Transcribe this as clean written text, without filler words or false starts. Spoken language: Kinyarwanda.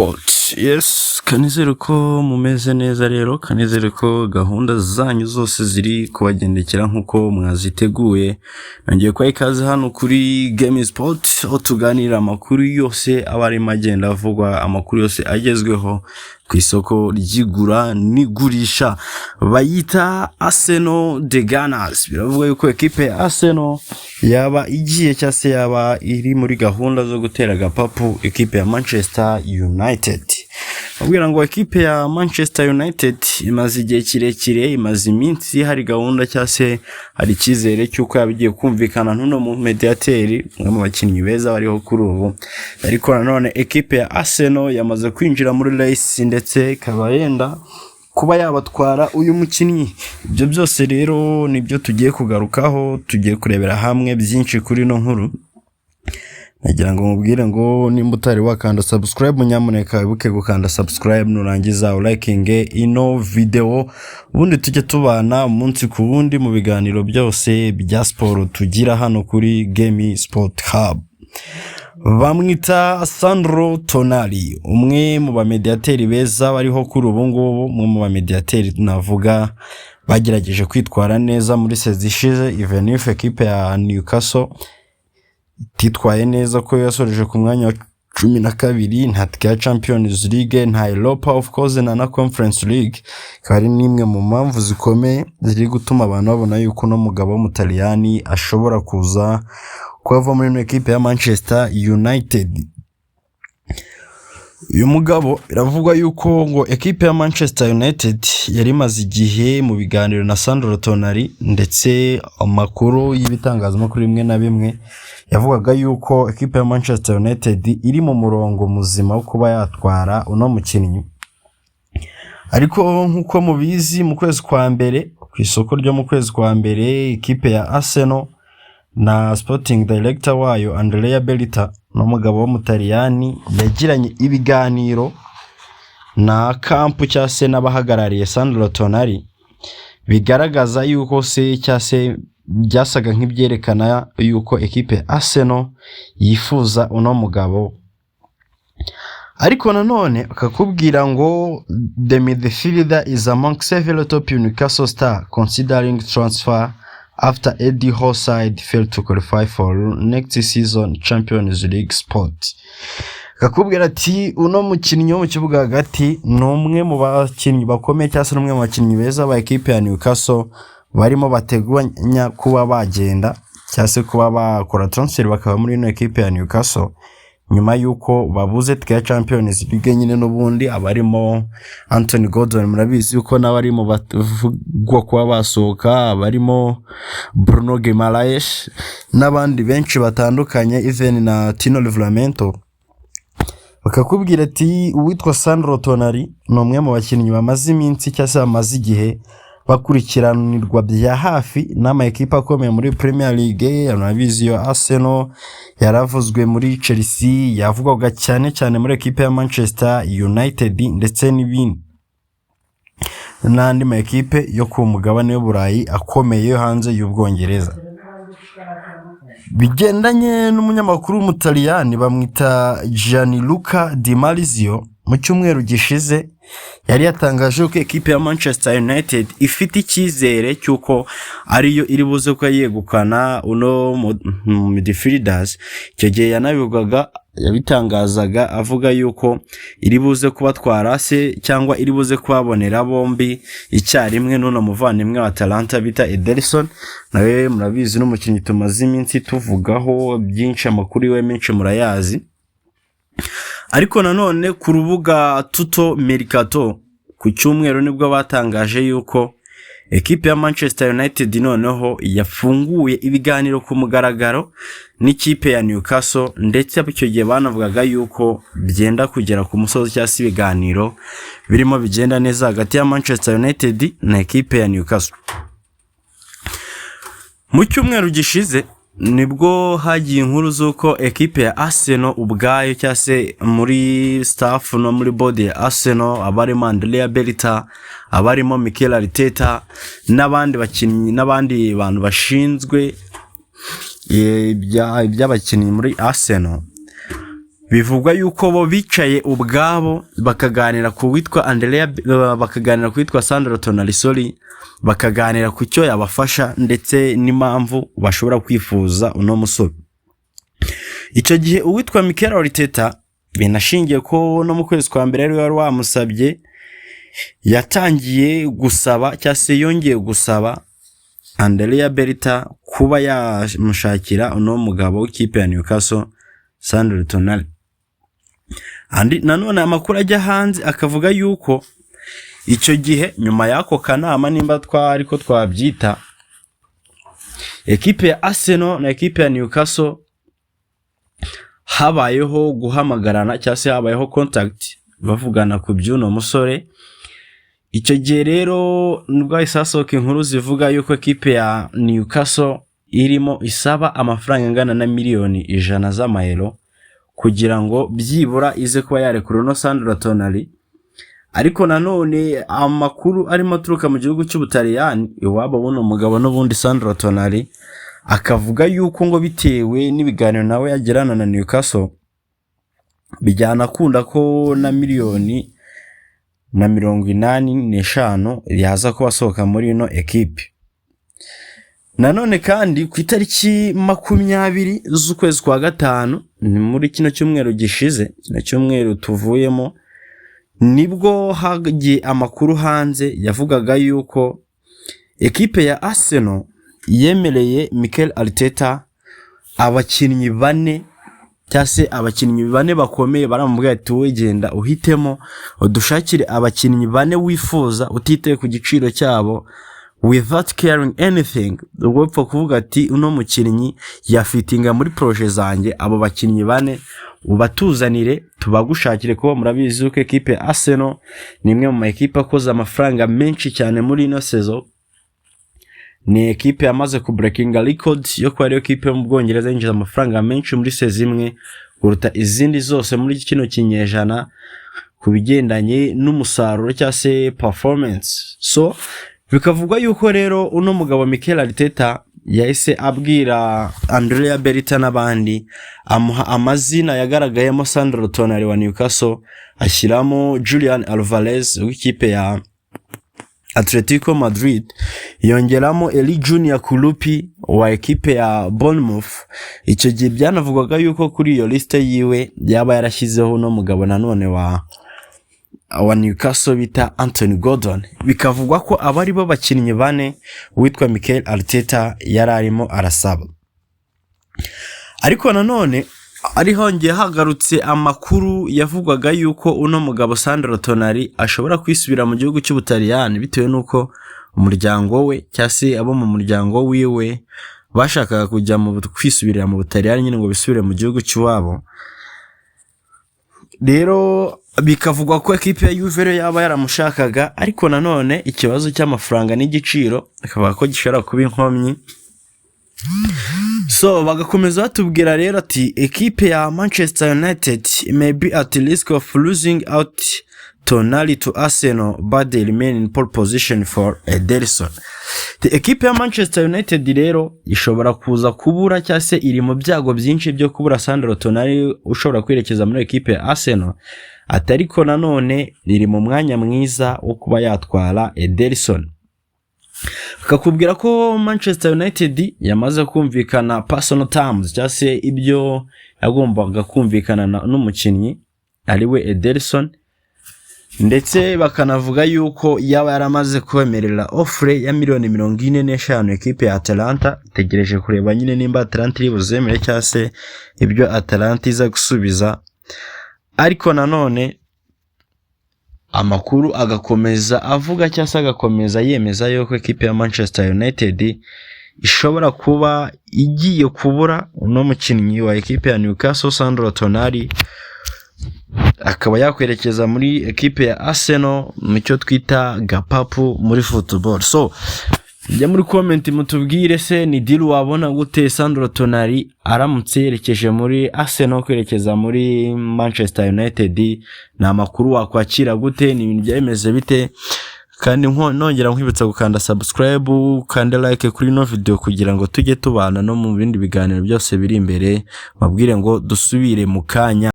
Sport. Yes, kanizere ko mumeze neza rero, kanizere ko gahunda zanyu zose ziri kubagendekera nk'uko mwaziteguye. Nongeye kubaha ikaze hano kuri Game Sport, aho tuganira amakuru yose aba arimo agenda avugwa, amakuru yose agezweho ku isoko ry'igura n'igurisha. Bayita Arsenal the Gunners. Biravuga yuko ekipe ya Arsenal yaba igiye cyangwa se yaba iri muri gahunda zo gutera agapapu ekipe ya Manchester United. Babwira ngo ekipe ya Manchester United imaze igihe kirekire, imaze iminsi hari gahunda cyangwa se hari icyizere cy'uko yaba igiye kumvikana n'uno mu mediateri, umwe mu bakinnyi beza bariho kuri ubu. Ariko nanone ekipe ya Arsenal yamaze kwinjira muri race, ndetse ikaba yenda kuba yabatwara uyu mukinnyi. Ibyo byose rero nibyo tugiye kugarukaho, tugiye kurebera hamwe byinshi kuri ino nkuru. Nagira ngo mubwire ngo nimba utari wakanda subscribe, nyamuneka wibuke gukanda subscribe, nurangiza urayikinge ino video, ubundi tujye tubana umunsi ku wundi mu biganiro byose bya siporo tugira hano kuri Game Sport Hub. Bamwita Sandro Tonali, umwe mu bamediateri beza bariho kuri ubu ngubu, umwe mu bamediateri navuga bagerageje kwitwara neza muri saison ishize, even if ekipe ya Newcastle ititwaye neza, ko yasoreje ku mwanya wa 12, nta tike ya Champions League, nta Europa of course, na Conference League. Ikaba ari n'imwe mu mpamvu zikomeye ziri gutuma abantu babona yuko uno mugabo w'Umutaliyani ashobora kuza kuba muri ino ekipe ya Manchester United. Uyu mugabo biravugwa yuko ngo ekipe ya Manchester United yari imaze igihe mu biganiro na Sandro Tonali, ndetse amakuru y'ibitangazamakuru bimwe na bimwe yavugaga yuko ekipe ya Manchester United iri mu murongo muzima wo kuba yatwara uno mukinnyi. Ariko nk'uko mubizi, mu kwezi kwa mbere, ku isoko ryo mu kwezi kwa mbere, ikipe ya Arsenal na sporting director wayo Andrea Berta, n'umugabo w'Umutaliyani, yagiranye ibiganiro na camp cyangwa se n'abahagarariye Sandro Tonali, bigaragaza yuko se cyangwa se byasaga nk'ibyerekana yuko ekipe ya Arsenal yifuza uno mugabo. Ariko nanone bakakubwira ngo the midfielder is among several top Newcastle star considering transfer after Eddie Howe side failed to qualify for next season Champions League spot. Kakubwira ati uno mukinnyi wo mu kibuga hagati ni umwe mu bakinnyi bakomeye cyangwa se n'umwe mu bakinnyi beza ba ekipe ya Newcastle barimo bateganya kuba bagenda cyangwa se kuba bakora transfer bakaba muri ino ekipe ya Newcastle, nyuma y'uko babuze tike ya Champions League nyine. N'ubundi abarimo Anthony Gordon, murabizi yuko nawe ari mu bavugwa kuba basohoka, abarimo Bruno Guimaraes n'abandi benshi batandukanye, even na Tino Livramento. Bakakubwira ati uwitwa Sandro Tonali ni umwe mu bakinnyi bamaze iminsi cyangwa se bamaze igihe bakurikiranirwa bya hafi n'ama ekipa akomeye muri Premier League. Murabizi, iyo Arsenal yaravuzwe, muri Chelsea yavugwaga cyane cyane, muri ekipe ya Manchester United, ndetse n'ibindi n'andi ma ekipe yo ku mugabane w'Uburayi akomeye yo hanze y'Ubwongereza. Bigendanye n'umunyamakuru w'Umutaliyani bamwita Gianluca Di Marzio, mu cyumweru gishize yari yatangaje ko ekipe ya Manchester United ifite icyizere cy'uko ariyo iri buze kuba yegukana uno mu midfielders. Icyo gihe yanabivugaga, yabitangazaga avuga yuko iri buze kubatwara se cyangwa iri buze kubabonera bombi icyarimwe n'uno muvandimwe wa Atalanta bita Ederson. Nawe murabizi, n'umukinnyi tumaze iminsi tuvugaho byinshi, amakuru iwe menshi murayazi. Ariko nanone ku rubuga Tutto Mercato ku cyumweru nibwo batangaje yuko ekipe ya Manchester United noneho yafunguye ibiganiro ku mugaragaro n'ikipe ya Newcastle, ndetse icyo gihe banavugaga yuko byenda kugera ku musozi cyangwa se ibiganiro birimo bigenda neza hagati ya Manchester United na ekipe ya Newcastle. Mu cyumweru gishize nibwo hagiye inkuru z'uko ekipe ya Arsenal ubwayo, cyangwa se muri staff no muri board ya Arsenal, abarimo Andrea Berta, abarimo Mikel Arteta n'abandi bakinnyi n'abandi bantu bashinzwe iby'abakinnyi muri Arsenal, Bivugwa yuko bo bicaye ubwabo bakaganira ku witwa Andrea, bakaganira ku witwa Sandro Tonali, sorry, bakaganira ku cyo yabafasha ndetse n'impamvu bashobora kwifuza uno musore. Icyo gihe uwitwa Mikel Arteta, binashingiye ko no mu kwezi kwa mbere yari wari wamusabye, yatangiye gusaba cyangwa se yongeye gusaba Andrea Berta kuba yamushakira uno mugabo w'ikipe ya Newcastle, Sandro Tonali. Andi nanone amakuru ajya hanze akavuga yuko icyo gihe nyuma y'ako kanama, nimba twari ko twabyita, ekipe ya Arsenal na ekipe ya Newcastle habayeho guhamagarana cyangwa se habayeho contact, bavugana ku by'uno musore. Icyo gihe rero nibwo hahise hasohoka inkuru zivuga yuko ekipe ya Newcastle irimo isaba amafaranga angana na miliyoni 100 z'amayero kugira ngo byibura ize kuba yarekura uno Sandro Tonali. Ariko nanone amakuru arimo aturuka mu gihugu cy'Ubutaliyani, iwabo buno mugabo n'ubundi Sandro Tonali, akavuga yuko ngo bitewe n'ibiganiro nawe yagirana na Newcastle, bijyana akunda ko na miliyoni na 85 yaza kuba asohoka muri ino ekipe. Nanone kandi ku itariki 20 z'ukwezi kwa gatanu, ni muri kino cyumweru gishize, kino cyumweru tuvuyemo, nibwo hagiye amakuru hanze yavugaga yuko ekipe ya Arsenal yemereye Mikel Arteta abakinnyi bane, cyangwa se abakinnyi bane bakomeye. Baramubwira ati: "Wowe genda uhitemo, udushakire abakinnyi bane wifuza, utitaye ku giciro cyabo, without caring anything." Ubwo upfa kuvuga ati: "Uno mukinnyi yafitinga muri projet zanjye," abo bakinnyi bane ubatuzanire tubagushakire. Kuba murabizi yuko ekipe ya Arsenal ni imwe mu ma ekipe akoze amafaranga menshi cyane muri ino saison. Ni ekipe yamaze kubreakinga record yo kuba ariyo ekipe yo mu Bwongereza yinjiza amafaranga menshi muri saison imwe kuruta izindi zose muri kino kinyejana ku bigendanye n'umusaruro cyangwa se performance. So bikavugwa yuko rero uno mugabo Mikel Arteta yahise abwira Andrea Berta n'abandi, amuha amazina yagaragayemo Sandro Tonali wa Newcastle, ashyiramo Julian Alvarez w'ikipe ya Atletico Madrid, yongeramo Eli Junior Kroupi wa ekipe ya Bournemouth. Icyo gihe byanavugwaga yuko kuri iyo liste yiwe yaba yarashyizeho uno mugabo nanone wa Newcastle bita Anthony Gordon. Bikavugwa ko aba ari bo bakinnyi bane witwa Mikel Arteta yari arimo arasaba. Ariko nanone ari hongeye hagarutse amakuru yavugwaga yuko uno mugabo Sandro Tonali ashobora kwisubira mu gihugu cy'Ubutaliyani, bitewe n'uko umuryango we cyangwa se abo mu muryango wiwe bashakaga kujya mu kwisubirira mu Butaliyani nyine, ngo bisubire mu gihugu cy'iwabo. Rero bikavugwa ko ekipe ya Juve yaba yaramushakaga, ariko nanone ikibazo cy'amafaranga n'igiciro bikavuga ko gishobora kuba inkomyi. So bagakomeza batubwira rero ati: "Ekipe ya Manchester United may be at risk of losing out Tonali to Arsenal, but they remain in pole position for Ederson." Ekipe ya Manchester United rero ishobora kuza kubura cyangwa se iri mu byago byinshi byo kubura Sandro Tonali ushobora kwerekeza muri ekipe ya Arsenal, ati ariko nanone iri mu mwanya mwiza wo kuba yatwara Ederson. Bakakubwira ko Manchester United yamaze kumvikana personal terms, cyangwa se ibyo yagombaga kumvikana n'umukinnyi ariwe Ederson, ndetse bakanavuga yuko yaba yaramaze kwemerera offre ya miliyoni 45 ekipe ya Atalanta. Itegereje kureba nyine nimba Atalanta iri buzemere cyangwa se ibyo Atalanta iza gusubiza. Ariko nanone amakuru agakomeza avuga cyangwa se agakomeza yemeza yuko ekipe ya Manchester United ishobora kuba igiye kubura uno mukinnyi wa ekipe ya Newcastle, Sandro Tonali, akaba yakwerekeza muri ekipe ya Arsenal mu cyo twita gapapu muri football. So jya muri comment mutubwire se ni deal wabona gute Sandro Tonali aramutse yerekeje muri Arsenal kwerekeza muri Manchester United? Ni amakuru wakwakira gute? Ni ibintu byemeze bite? Kandi nongera nkwibutsa gukanda subscribe, ukande like kuri ino video kugira ngo tujye tubana no mu bindi biganiro byose biri imbere. Babwire ngo dusubire mu kanya.